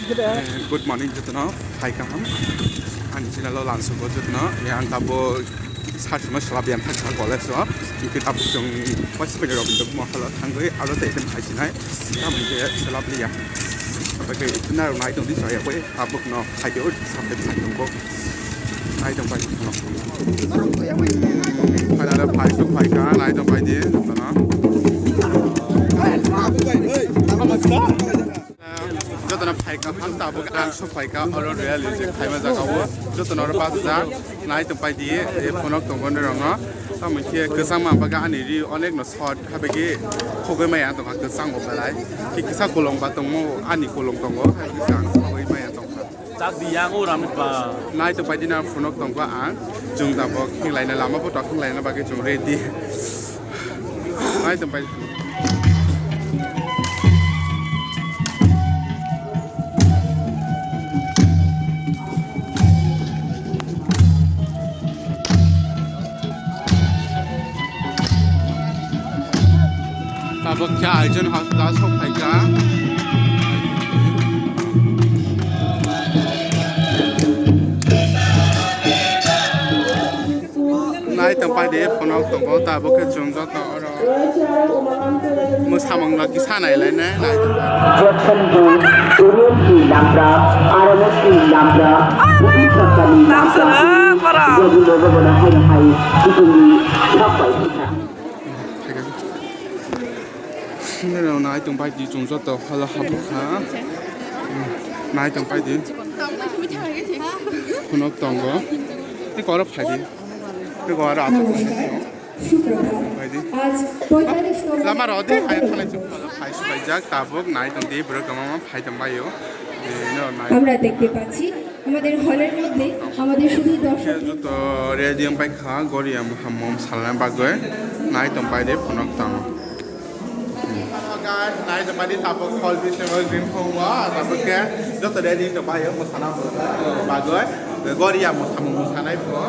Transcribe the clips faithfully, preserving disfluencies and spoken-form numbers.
Eh, good morning jotono, phai kaham. Ani channel o lansugo jotono. Eh, ang tabuk sat sima sala biyang thangkha college o. Hingke tabuk chwng waisa bai rok moholo thangwi aro tei tei phai sinai. Tamo hingke sala bliya. Tabuk ke naro nai tongdi chaya bai tabuk no phai o sabai phai tongbo. Nai tong bai no. Phai naro phai tok phai ka nai tong bai di jotono. Jotono phaika, ham tabuk ang sok phaika, oro rally je khaima jaga o, jotono oro bachajak, nai tong pai di, e phonok tongo norok no, tamo khe kwchangma baga ani ri onek no short, habegi khogoi maya tongkha kwchang o belai, ki kisa kolom ba tongmo, ani kolom tongo, habegi ang khogoi maya tongkha. Chak di yang o ramit ba. Nai tong pai di na phonok tongkha ang, chwng tabuk hinglai na lama bo tok hinglai na bagwi chwng ready. Nai tong pai. Tabuk khe Arjun hospital sok phaikha. Nai tong pai de phonok tongo tabuk khe chwng joto oro. Mwsamung no kisa nai lai nai, nai tong pai. Jackson Road, Uriel P Lamra, R M S P Lamra, Bukit Sakani Lamra, Govinda Bhabana hai hai, Kitumi, Sapai Kita. Nai tong pai di chwng joto holo habukha. Nai tong pai di. Phunuk tongo. Tei koro phai di. Tei koro aswk phai di. Lama rw di, hai thangnai chwng. Hai subaijak, tabuk nai tong di, borok kwbangma phai tong baio. Bini nai. আমরা দেখতে পাচ্ছি আমাদের হলের মধ্যে আমাদের শুধু দর্শক Joto ready wng pai kha, gori ya muhammo salna bagwi. Nai tong pai di, phunuk tong. Guys, nai tong pai di, tabuk hall di, table green phone wa, tabuk khe joto ready tong baio, musana bagwi. Gori ya muhammo musanai pho.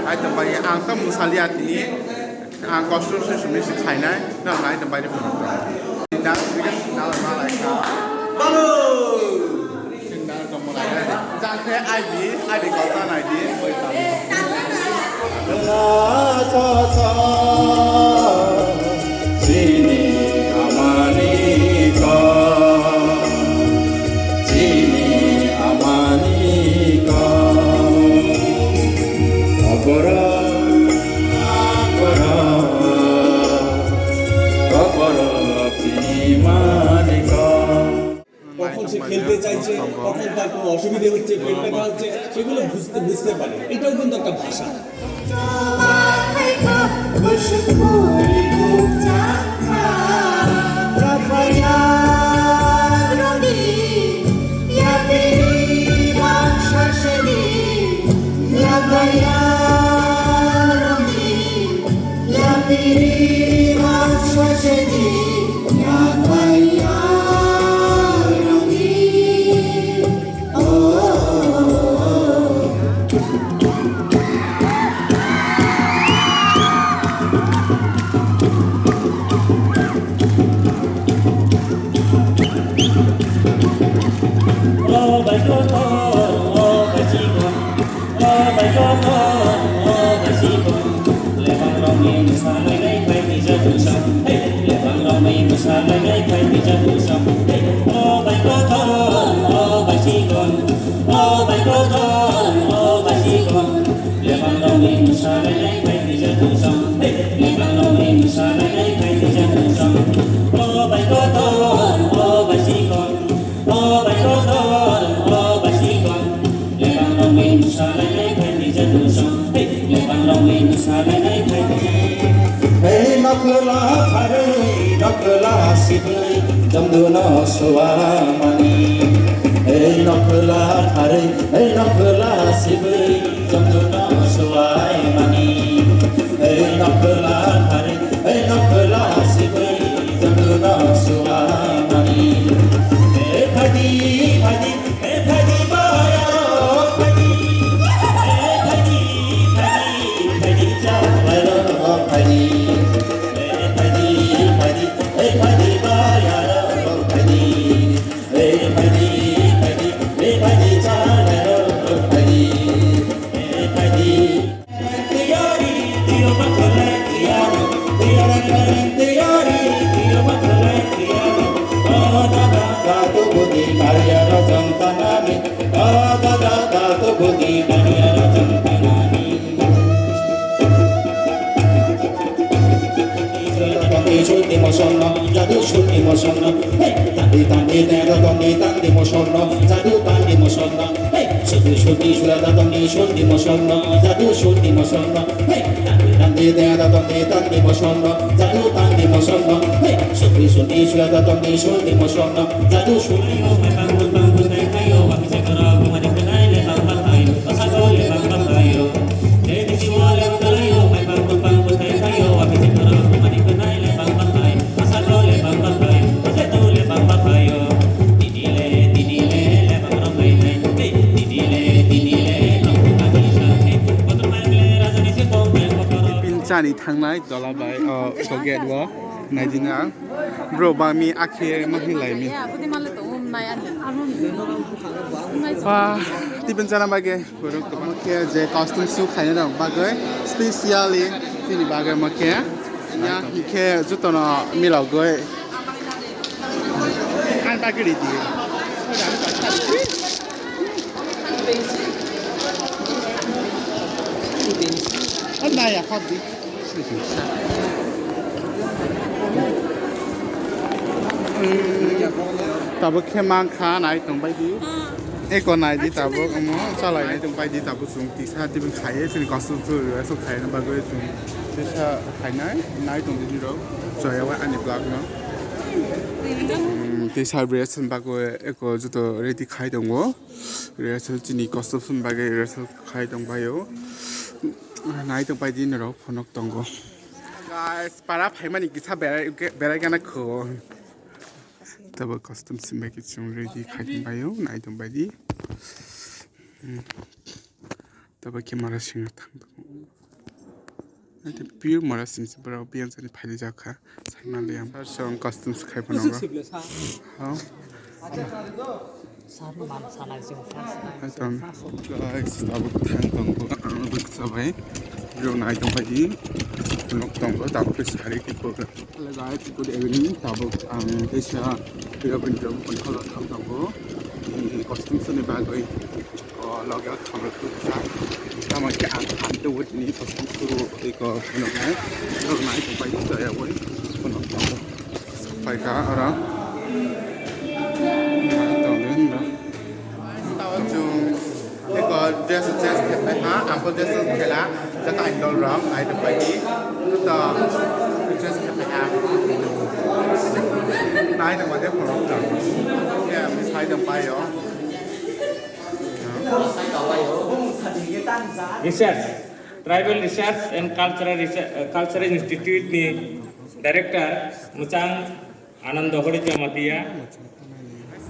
Nai tong pai, ang to musaliya tini. Ang kosto se sumni se khainai, no nai tong pai di phunuk tong. Dance video nalai malai kha. Balo! Jang khe I B, I B kok ta nai di, oi ta. Chini amani kok, chini amani kok. Opor, opor, opor, chini mani kok. কখন সে খেলতে চাইছে, কখন তার কোনো অসুবিধে হচ্ছে, পেট ব্যথা হচ্ছে, সেগুলো বুঝতে, বুঝতে পারে। এটাও কিন্তু একটা ভাষা। Hei nokla pharwi, nokla sibwi, jomduno suamani. Hei nokla pharwi, hei nokla sibwi, jomduno suamani. Hei nokla pharwi, hei nokla sibwi, jomduno suamani. Hei phaidi, phaidi, Pinchani thangnai tola bai, o, to gate o naidina. Bro, ba mi akhe ma hinlai mi. Ya, budi male to um nai ani. Ba, tipin chana bage, borok kwbang khe je costume show khaina rok bagwi specially chini bagwi ma khe. Ya, khe jutono milogwi. Ang bagwi di. Ang naya hot di. Tabuk khe mankha, nai tongbai di. Eko nai di tabuk, omo chalai nai tongbai di tabuk, chwng tisa tibin khaiye, chini costume chu aswk khaina bagwi chwng tisa khainai, nai tong di nirok, joya wai ani vlog no. Mm, tisa rehearsal bagwi eko joto ready khai tongo, rehearsal chini costume bagwi rehearsal khai tongbaio. Nai tongbai di norok phunuk tongo. Guys, para phaimani kisa berai, berai gana kho. Tabo costume simbai khe chwng ready khai tongbaio, nai tongbai di. Hmm. Tabo khe mara singna thang tongo. Ate pure mara sing se bro, biyan sani phaidi jakha. Saimaliya. Sir, song costume se khai phano bro. Ha? Sir no man salai jeng first time. Atam. Guys, tabuk thang tongo. Ang buksa bai. Bro nai tong pai di. Nok tongo, tabuk sari ki program. Hello guys, good evening. Tabuk ang teisa Biro Bindro Konkhala thang tongo. Costume sini bagwi. O loge o khamrok kisa. Tamo khe ang phan tubui tini costume suru iko phunuknai. Rok nai tong pai tong ya boi. Phunuk tongo. Paikha oro. Tongdin ro. Tao chwng eko dress change khe pai ha, ang bo dress change khela, jaka ang dol rom, nai tong pai di. To dress khe pai ha. Nai tong pai de phunuk tong. Ya, mi sai tong pai yo. Research, Tribal Research and Cultural Research, uh, Cultural Institute ni Director, Muchang Anando Hori Jamatia.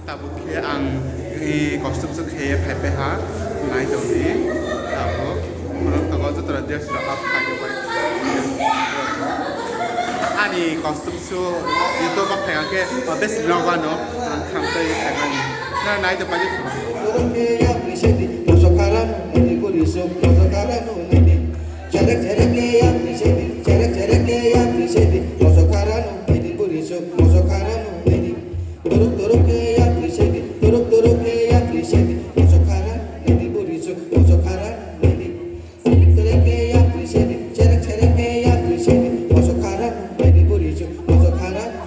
Tabuk khe ang, eh, costume se khe phai phai ha, nai tong di. Tabuk, borok tabuk joto dress rok khai pai. Ani costume se YouTube o phai khe, oh, best vlog ano, ang kham tai khai mani. Na nai tong pai di. Cherek cherek ke ya prisedi, cherek cherek ke ya prisedi, moso karano medi buri so, moso karano medi. Turuk turuk ke ya prisedi, turuk turuk ke ya prisedi, moso karano medi buri so, moso karano medi. Cherek cherek ke ya prisedi, cherek cherek ke ya prisedi, moso karano medi buri so, moso karano.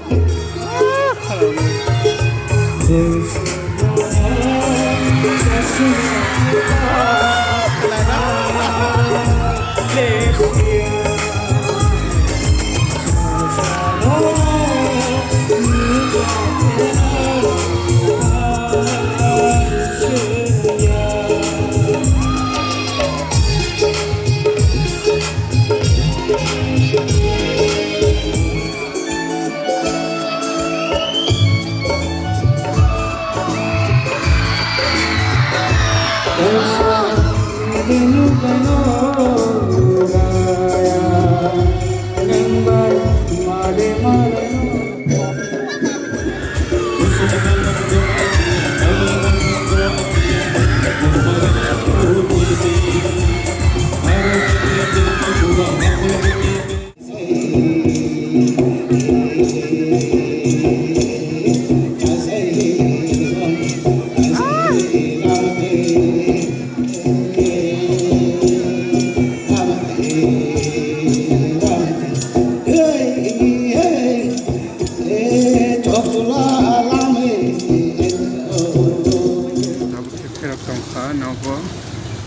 Tongkha nogo,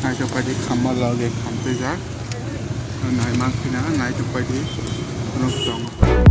naitokpaidi khamma loge khamtwijak. Naimankhe na naitokpaidi nok tong.